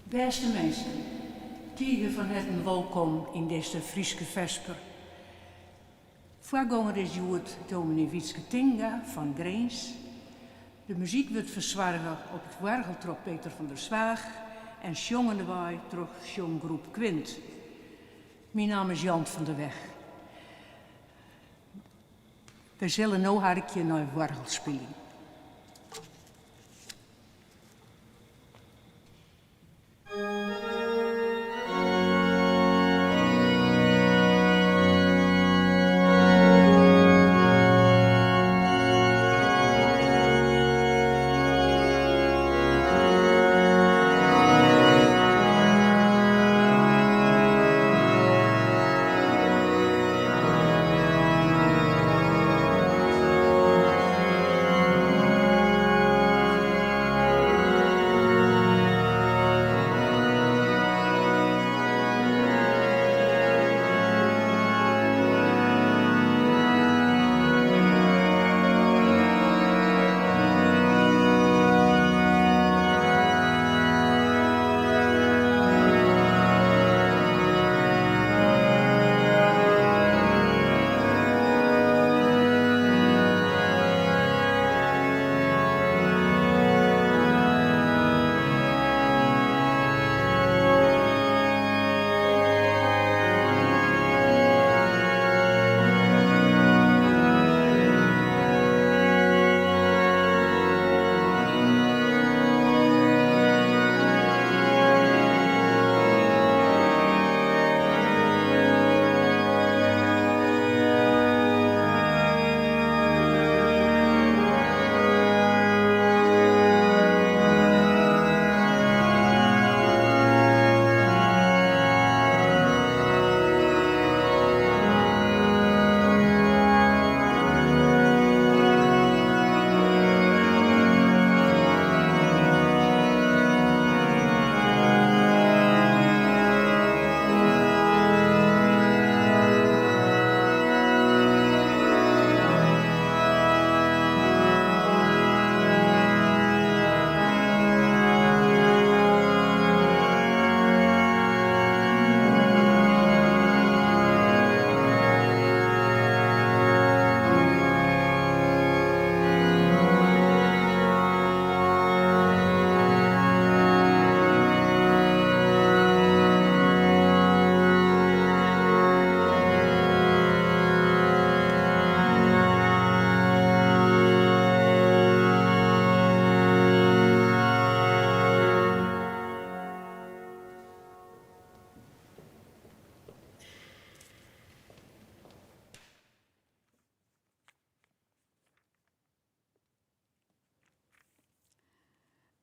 Bêste minsken, tige fan herten wolkom yn dizze Fryske Fesper. Foargonger is hjoed dominee Wietske Tinga fan Grins. De muzyk wurdt fersoarge op it oargel troch Peter van der Zwaag en sjongendewei troch sjonggroep Kwint. Myn namme is Jant van der Weg. Wy sille no harkje nei oargelspyljen.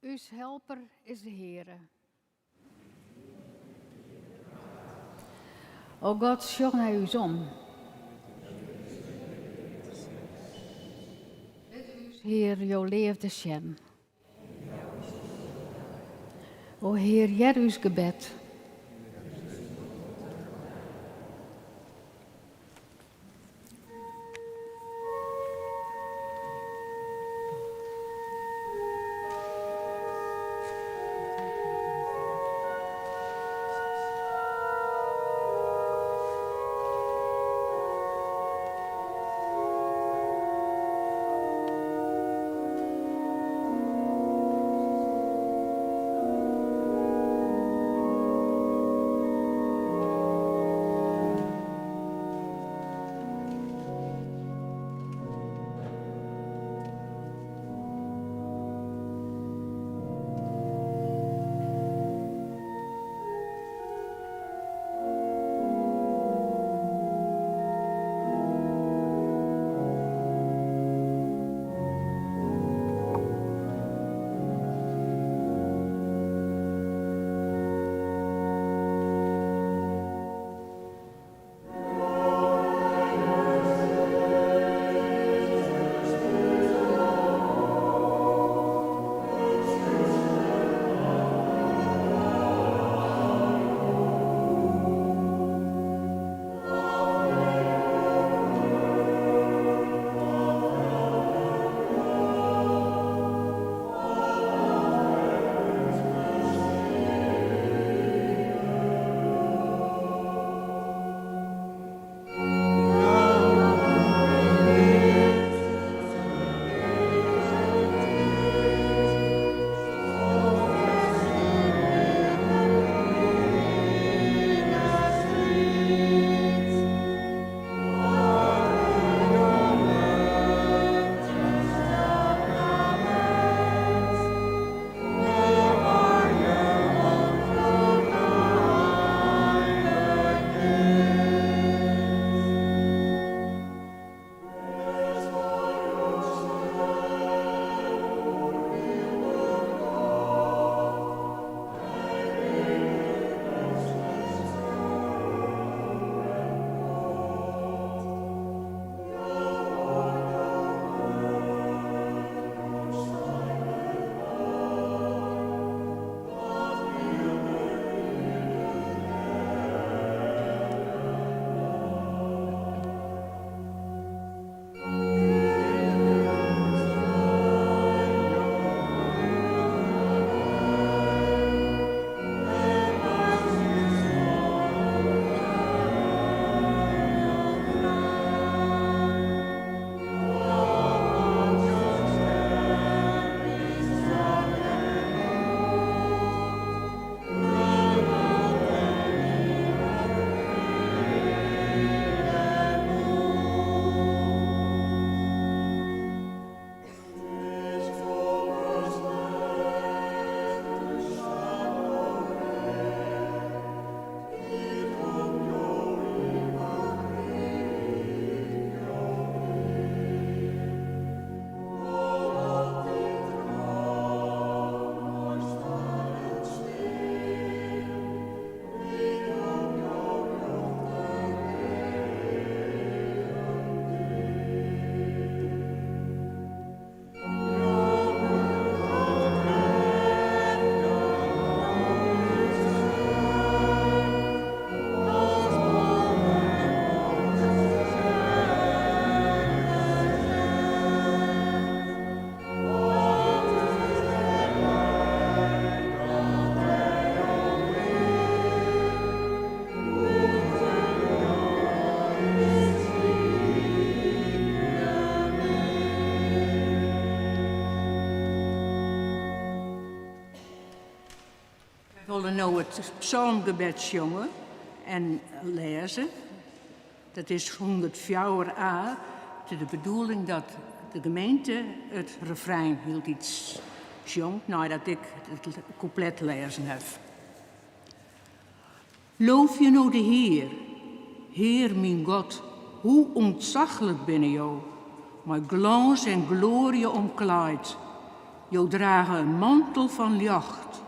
Us helper is de Heare. O God, sjoch nei ús om. Lit ús, Hear, jo leafde sjen. O Hear, hear ús gebed. wolle no it psalmgebed sjonge en lêze. Dat is 104 A. It is de bedoeling dat de gemeente it refrein hieltyd sjongt neidat ik it kûplet lêzen haw. Loovje no de Hear, Hear myn God, hoe ûntsachlik binne Jo, mei glâns en gloarje omklaaid. Jo drage in mantel fan ljocht.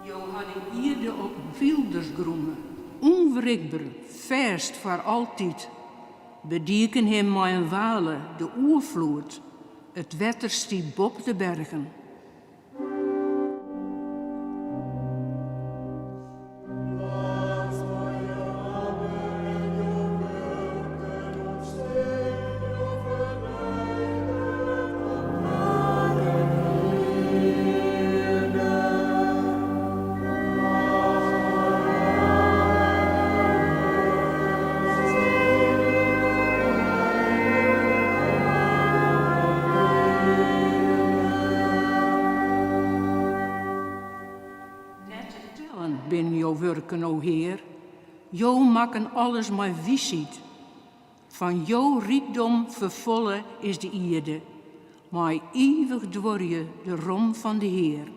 Jo ha de ierde op pylders grûne, ûnwrikber, fêst foar altyd. Bedieken him mei in wale, de oerfloed, it wetter stie boppe de bergen. Net te tellen binne jo wurken, o Hear, Jo makken alles mei wysheid. Fan jo rykdom ferfolle is de ierde, mei ivich duorje de rom fan de Hear.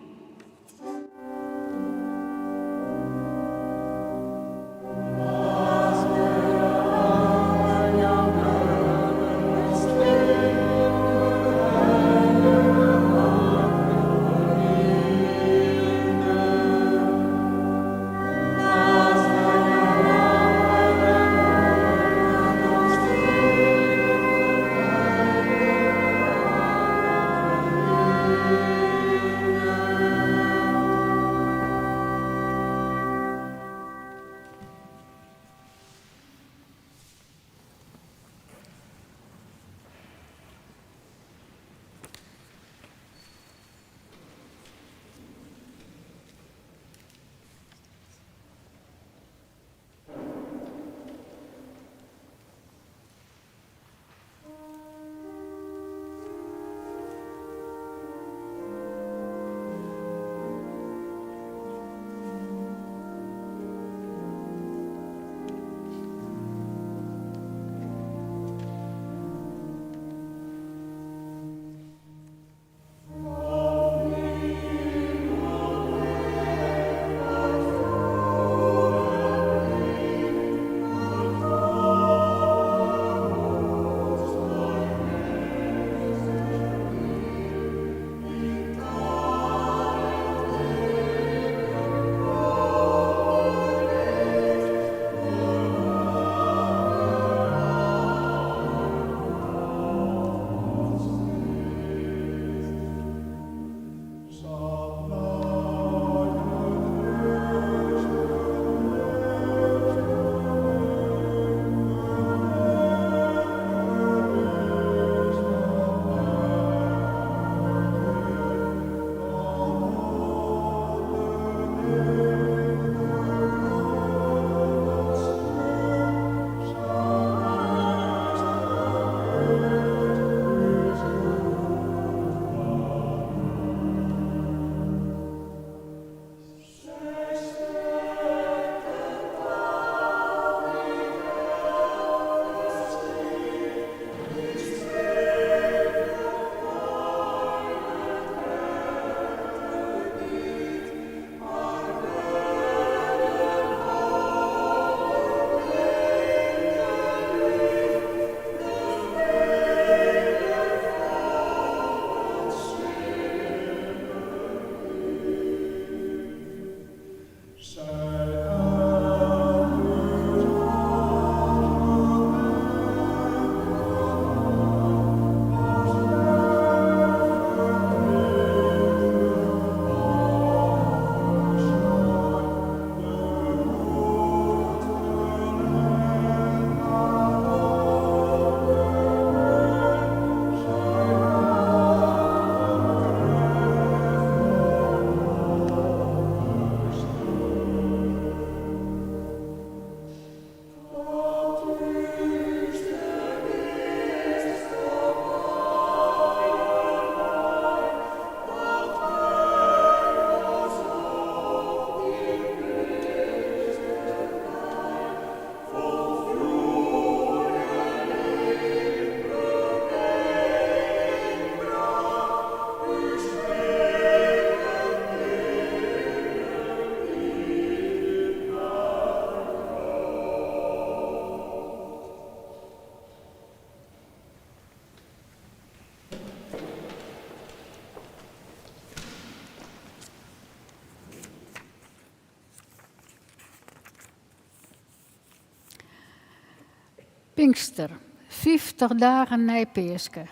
Pinkster, 50 dagen nei Peaske.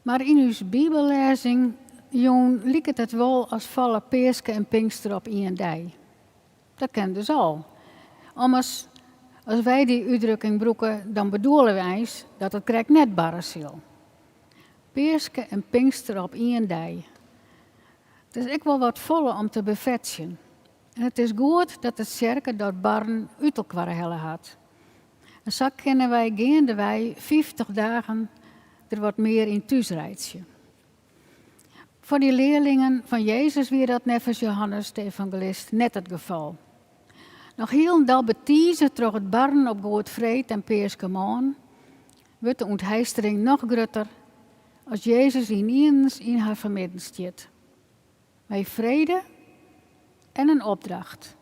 Mar yn ús bibellêzing jûn liket it wol as falle Peaske en Pinkster op ien dei. Dat kin dus al. Ommers, as wy dy útdrukking brûke, dan bedoele wy eins dat it krekt net barre sil. Peaske en Pinkster op ien dei. It is ek wol wat folle om te befetsjen. En it is goed dat de tsjerke dat barren út elkoar helle hat. En sa kinne wy geandewei 50 dagen der wat mear yn thús reitsje. Foar dy learlingen fan Jezus wie dat neffens Johannes de evangelist net it gefal. Noch hielendal betize troch it barren op Goedfreed en Peaskemoarn wurdt de ûntheistering noch grutter as Jezus ynienens yn har fermidden stiet. Mei frede en in opdracht.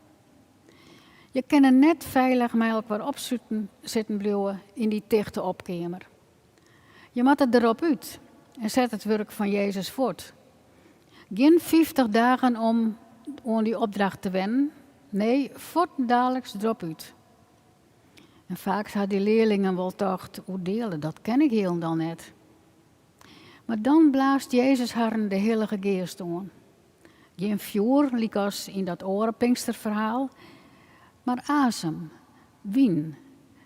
Je kinne net feilich mei elkoar opsuten sitten bliuwe yn dy tichte opkeamer. Je moatte derop út en set it wurk fan Jezus fuort. Gjin 50 dagen om oan dy opdracht te wennen, nee, fuortendaliks derop út. En faaks ha dy learlingen wol tocht, oerdeale, dat ken ik hielendal net. Mar dan blaast Jezus harren de Hillige Geast oan. Gjin fjoer lykas yn dat oare Pinksterferhaal, mar asem, wyn,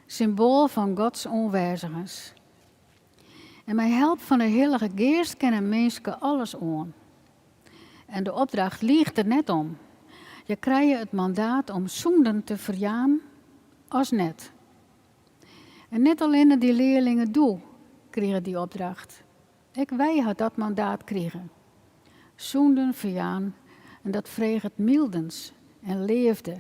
symboal fan Gods oanwêzigens. En mei help fan de Hillige Geast kin in minske alles oan. En de opdracht liicht der net om. Je krije it mandaat om sûnden te ferjaan as net. En net allinne dy learlingen doe krigen dy opdracht. Ek wy ha dat mandaat krigen. Sûnden ferjaan en dat freget myldens en leafde.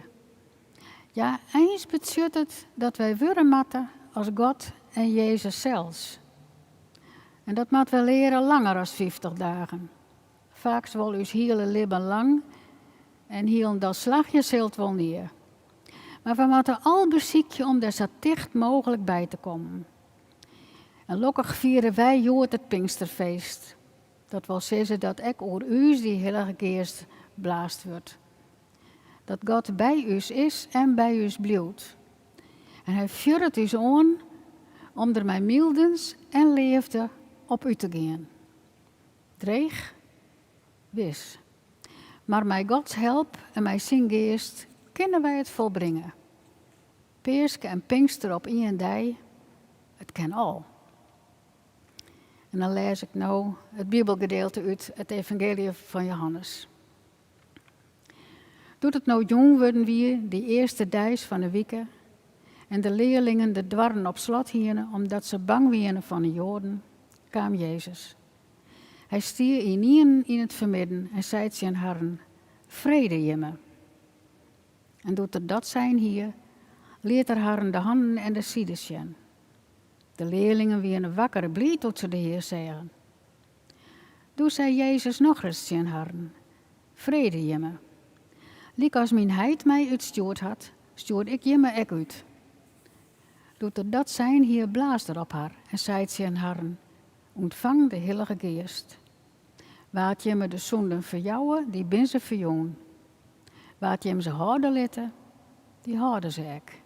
Ja, eins betsjut it dat wy wurde moatte as God en Jezus sels. En dat moat wy leare langer as 50 dagen. Faaks wol ús hiele libben lang en hielendal slagje sil it wol nea. Mar wy moatte al besykje om der sa ticht mooglik by te kommen. En lokkich fiere wy hjoed it Pinksterfeest. Dat wol sizze dat ek oer ús dy Hillige Geast blaasd wurdt. Dat God by ús is en by ús bliuwt. En hy fjoeret ús oan om der mei myldens en leafde op út te gean. Dreech? Wis. Mar mei Gods help en mei syn Geast kinne wy it folbringe. Peaske en Pinkster op ien dei, it kin al. En dan lês ik no it Bibelgedeelte út it Evangeelje fan Johannes. Doe't it no jûn wurden wie, dy earste deis fan 'e wike, en de learlingen de doarren op slot hiene omdat se bang wiene fan 'e Joaden, kaam Jezus. Hy stie ynienen yn it fermidden en sei tsjin harren, Frede jimme. En doe't er dat sein hie, liet er harren de hannen en de side sjen. De learlingen wiene wakker bliid doe't se de Hear seagen. Doe sei Jezus nochris tsjin harren, Frede jimme. Lykas myn Heit my útstjoerd hat, stjoer ik jimme ek út. Doe't er dat sein hie, blaasde er op har en sei tsjin harren, Untfang de Hillige Geast. Wa't jimme de sûnden ferjouwe, dy bin se ferjûn. Wa't jimme se hâlde litte, dy hâlde se ek.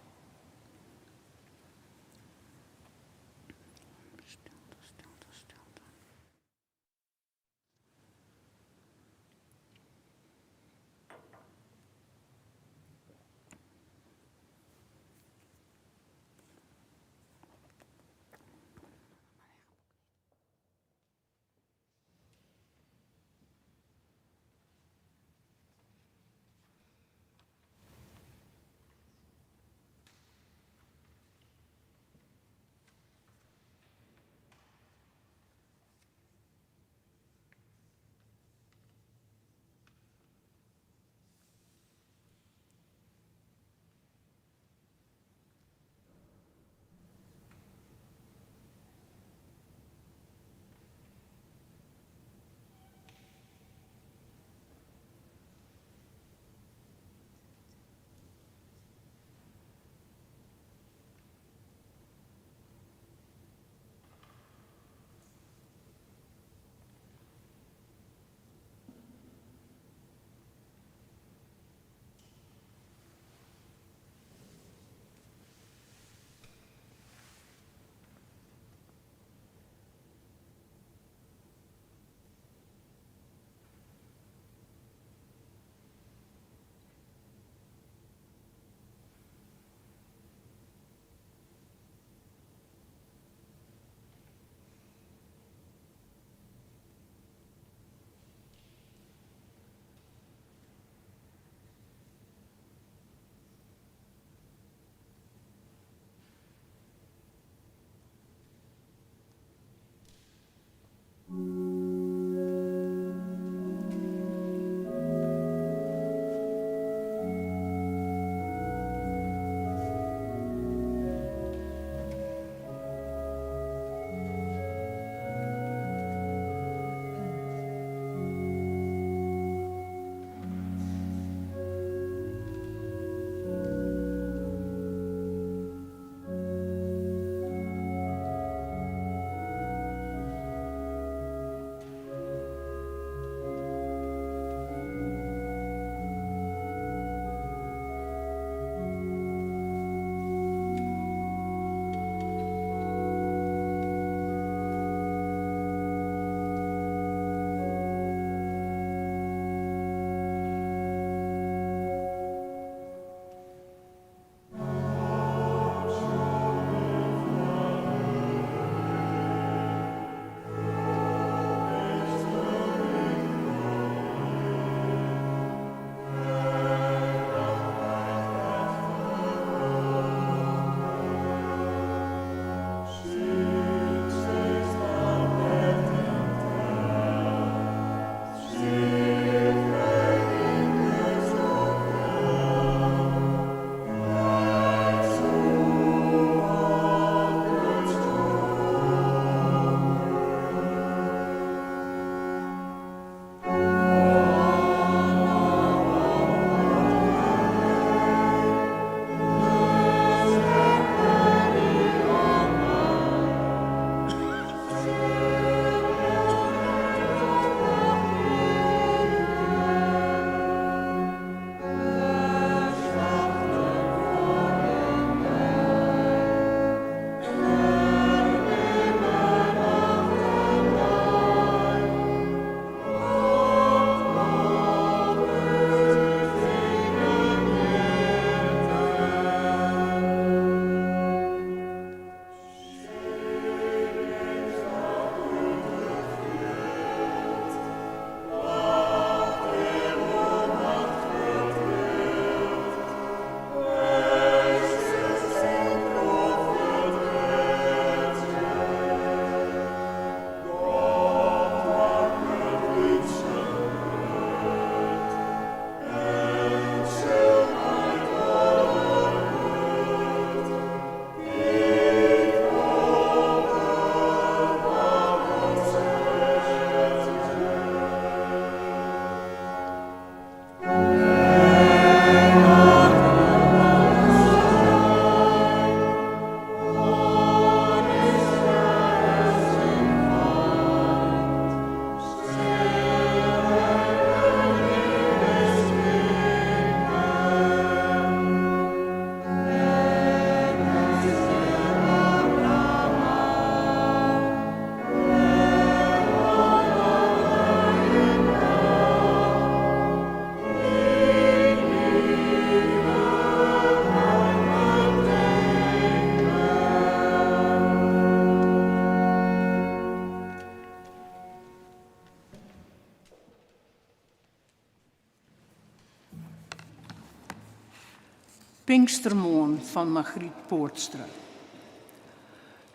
Pinkstermoarn fan Margriet Poortstra.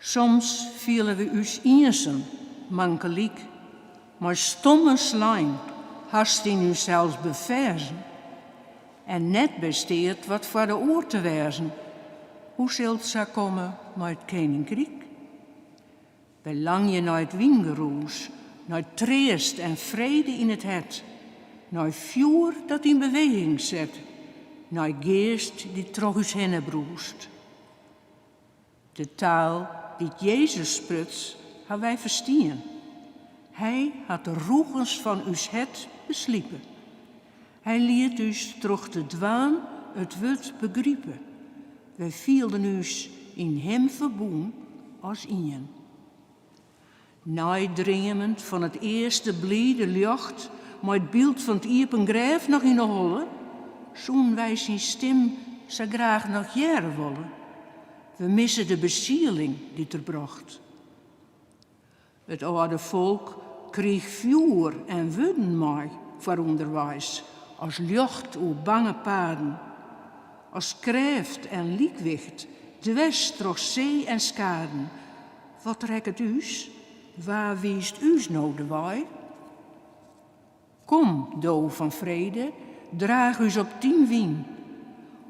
Soms fiele we ús iensum, mankelyk, mei stomme slein, hast yn ússels beferzen en net by steat wat foar de oar te wêzen. Hoe sil 't sa komme mei it keninkryk? Wy langje nei it wyngerûs, nei treast en frede yn it hert, nei fjoer dat yn beweging set, nei geast dy't troch ús hinne brûst. De taal dy't Jezus spruts, ha wy ferstien. Hy hat de rûgens fan ús hert beslipe. Hy liet ús troch te dwaan it wurd begripe. Wy fielden ús yn Him ferbûn as ien. Neidreamend fan it earste blide ljocht mei it byld fan it iepen grêf noch yn 'e holle, soenen wy syn stim sa graach noch hearre wolle. We misse de besieling dy't er brocht. It âlde folk kriich fjoer en wurden mei foar ûnderweis, as ljocht oer bange paden, as krêft en lykwicht dwers troch see en skaden. Wat rekket ús? Wa wiist ús no de wei? Kom, do fan frede, draach ús op dyn wyn.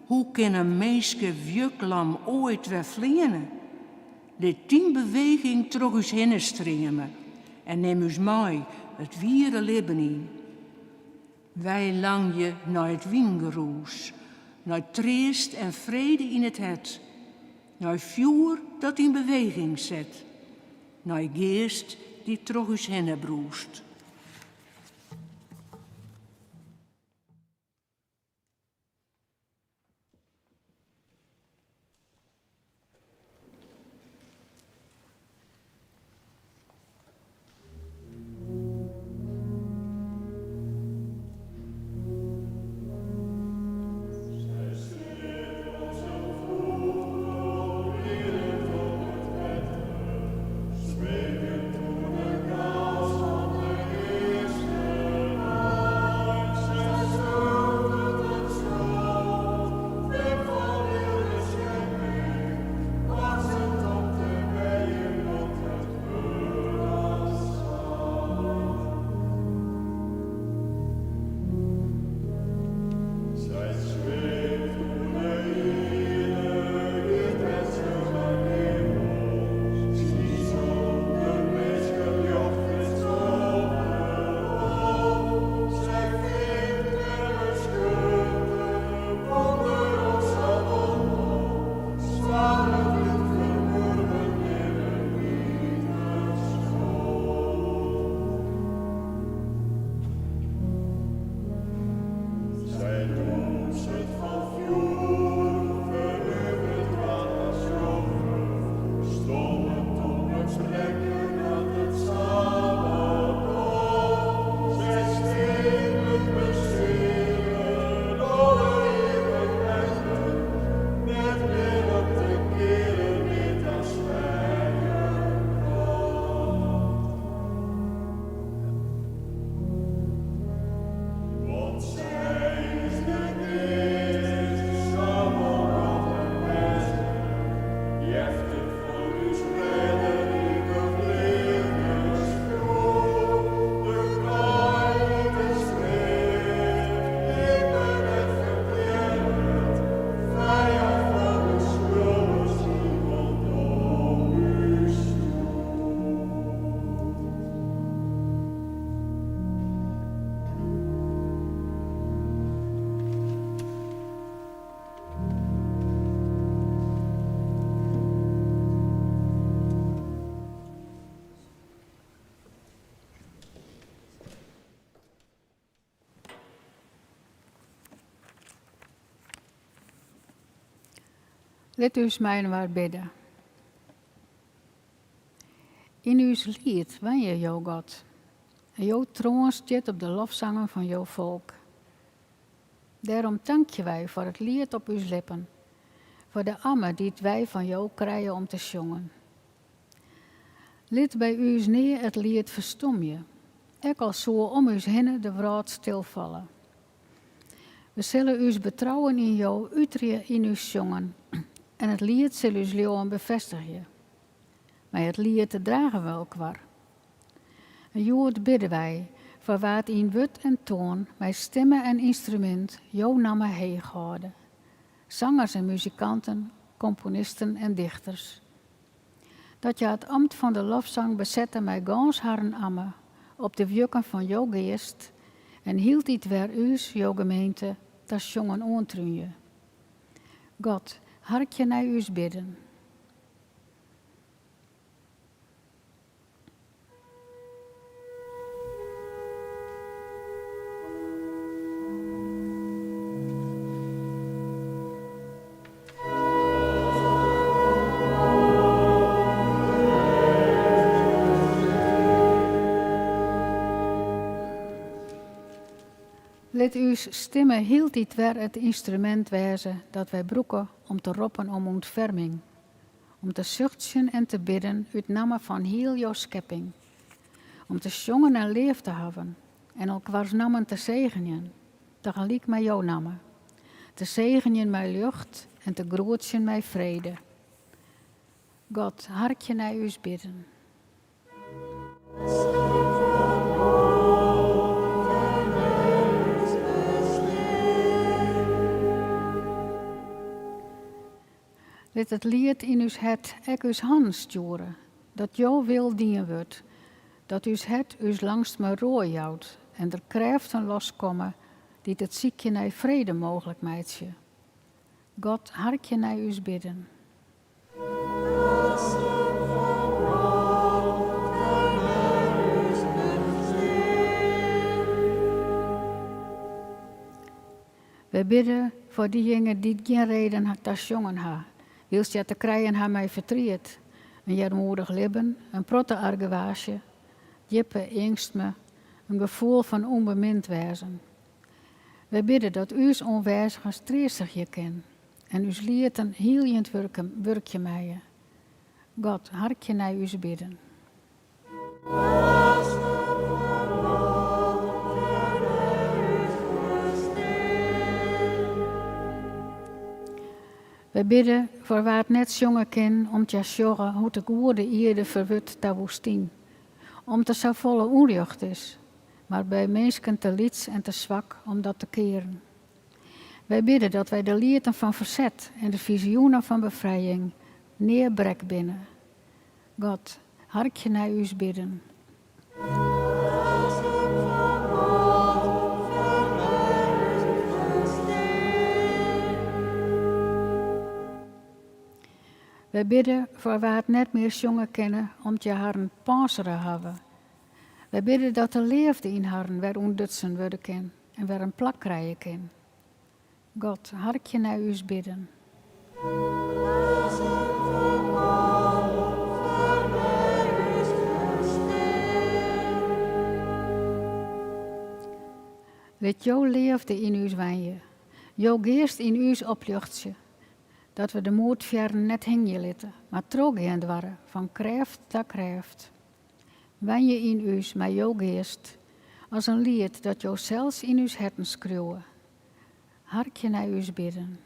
Hoe kin in minske wjuklam oait wer fleane? Lit dyn beweging troch ús hinne streame en nim ús mei it wiere libben yn. Wy langje nei it wyngerûs, nei treast en frede yn it hert, nei fjoer dat yn beweging set, nei geast dy't troch ús hinne brûst. Lit ús mei-inoar bidde. Yn ús liet wenje Jo, God, en jo troan stiet op de lofsangen fan jo folk. Dêrom tankje wy foar it liet op ús lippen, foar de amme dy't wy fan Jo krije om te sjongen. Lit by ús nea it liet ferstomje, ek al soe om ús hinne de wrâld stilfalle. We sille ús betrouwen yn Jo uterje yn ús sjongen en it liet sil ús leauwen befêstigje. Mei it liet drage we elkoar. En hjoed bidde wy foar wa't yn wurd en toan mei stimme en ynstrumint Jo namme heech hâlde, sangers en muzikanten, komponisten en dichters. Dat hja it amt fan de lofsang besette mei gâns harren amme op de wjukken fan Jo Geast en hieltyd wer ús, Jo gemeente, ta sjongen oantrúnje. God, harkje nei ús bidden. Lit ús stimme hieltyd wer it ynstrumint wêze dat wy brûke om te roppen om ûntferming. Om te suchtsjen en te bidden út namme fan hiel jo skepping. Om te sjongen en leaf te hawwen en elkoars nammen te segenjen, tagelyk mei jo namme. Te segenjen mei ljocht en te groetsjen mei frede. God, harkje nei ús bidden. Lit it liet yn ús hert ek ús hannen stjoere, dat jo wil dien wurdt, dat ús hert ús langstme roai jout en der krêften loskomme dy't it sykjen nei frede mooglik meitsje. God, harkje nei ús bidden. Wy bidde foar dyjinge dy't gjin reden ta sjongen ha, wylst hja te krijen ha mei fertriet, in earmoedich libben, in protte argewaasje, djippe eangstme, in gefoel fan ûnbemind wêzen. Wy bidde dat ús oanwêzigens treastigje kin en ús lieten hieljend wurkje meie. God, harkje nei ús bidden. Wy bidde foar wa't net sjonge kin om't hja sjogge hoe't de goede ierde ferwurdt ta woestyn, om't der safolle ûnrjocht is, mar by minsken te lyts en te swak om dat te kearen. Wy bidde dat wy de lieten fan ferset en de fisioenen fan befrijing nea brek binne. God, harkje nei ús bidden. Wy bidde foar wa't net mear sjonge kinne om't hja harren pânsere hawwe. Wy bidde dat de leafde yn harren wer ûntdutsen wurde kin en wer in plak krije kin. God, harkje nei ús bidden. Lit jo leafde yn ús wenje, jo Geast yn ús opljochtsje, dat we de moedfearren net hingje litte, mar trochgean doarre fan krêft ta krêft. Wenje yn ús mei jo Geast, as in liet dat jo sels yn ús herten skriuwe. Harkje nei ús bidden.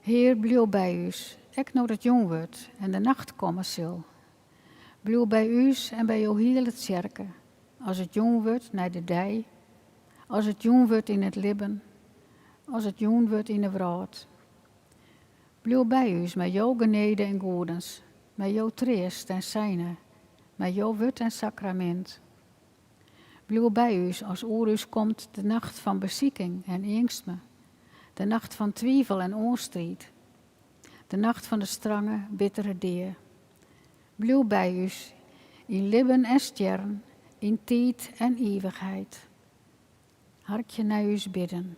Hear, bliuw by ús, ek no't it jûn wurdt en de nacht komme sil. Bliuw by ús en by jo hiele tsjerke, as it jûn wurdt nei de dei, as it jûn wurdt yn it libben, as it jûn wurdt yn 'e wrâld. Bliuw by ús mei jo genede en goedens, mei jo treast en seine, mei jo wurd en sakramint. Bliuw by ús as oer ús komt de nacht fan besiking en eangstme, de nacht fan twivel en oanstriid, de nacht fan de strange, bittere dea. Bliuw by ús yn libben en stjerren, yn tiid en ivichheid. Harkje nei ús bidden.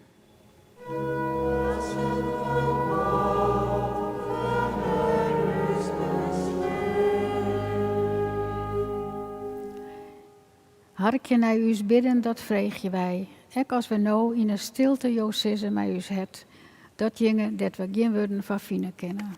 Harkje nei ús bidden, dat freegje wy, ek as we no yn 'e stilte Jo sizze mei ús hert, datjinge dêr't we gjin wurden foar fine kinne.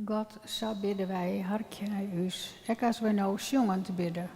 God, sa bidde wy, harkje nei ús, ek as wy no sjongend bidde.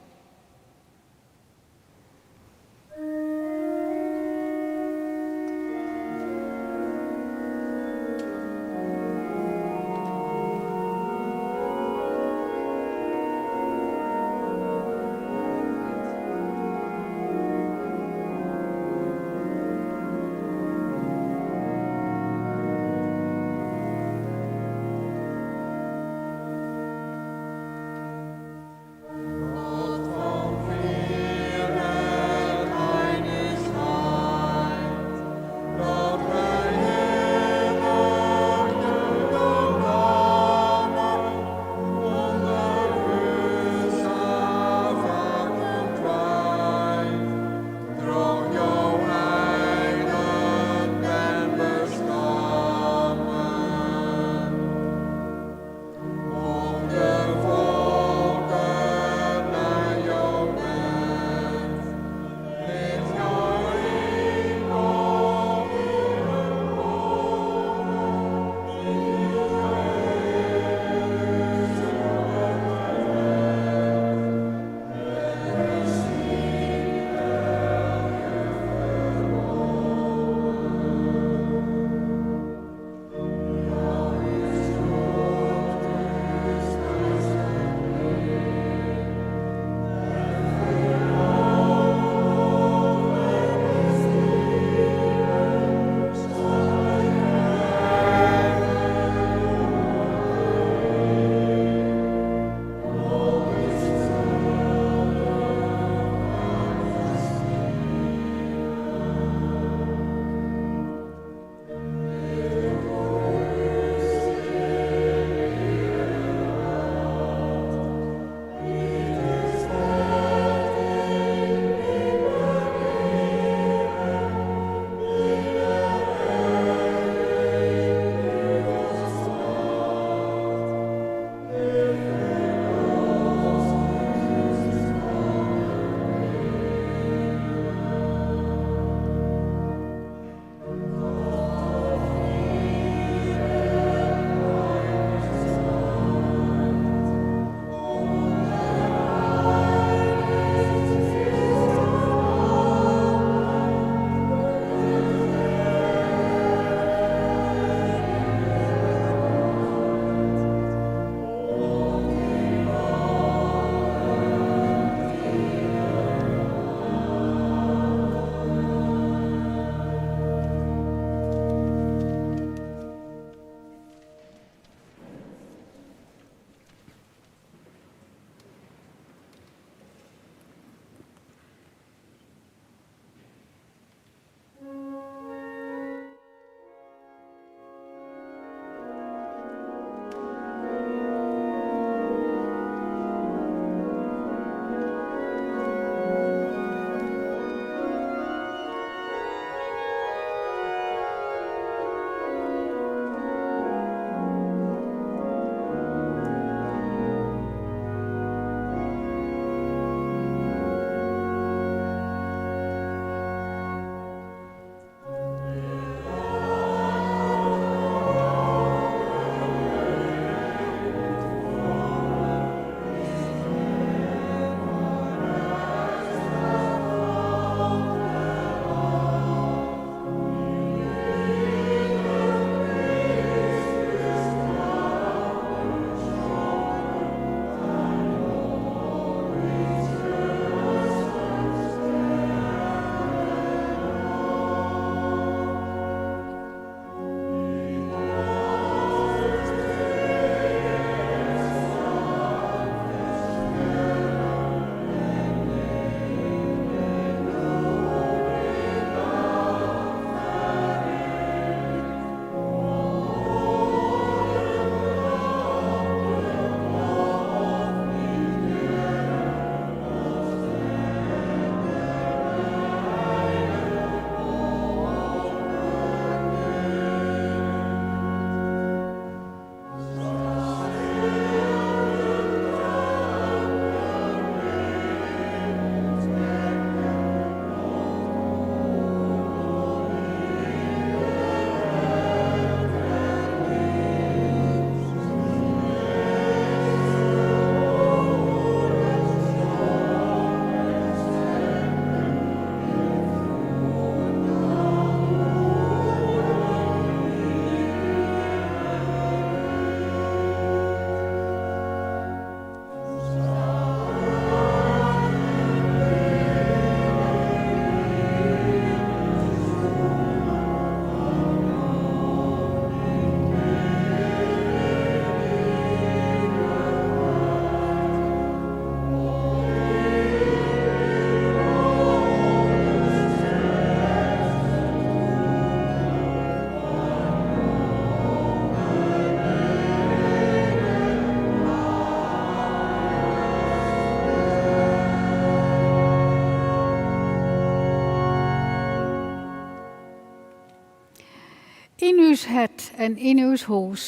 Yn ús hert en yn ús hûs.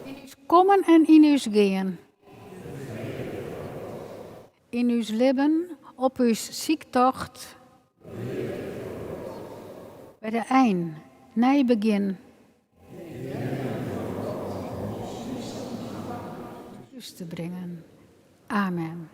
Yn ús kommen en yn ús gean. Yn ús libben, op ús syktocht. By de ein, nij begjin. Thús te bringen. Amen.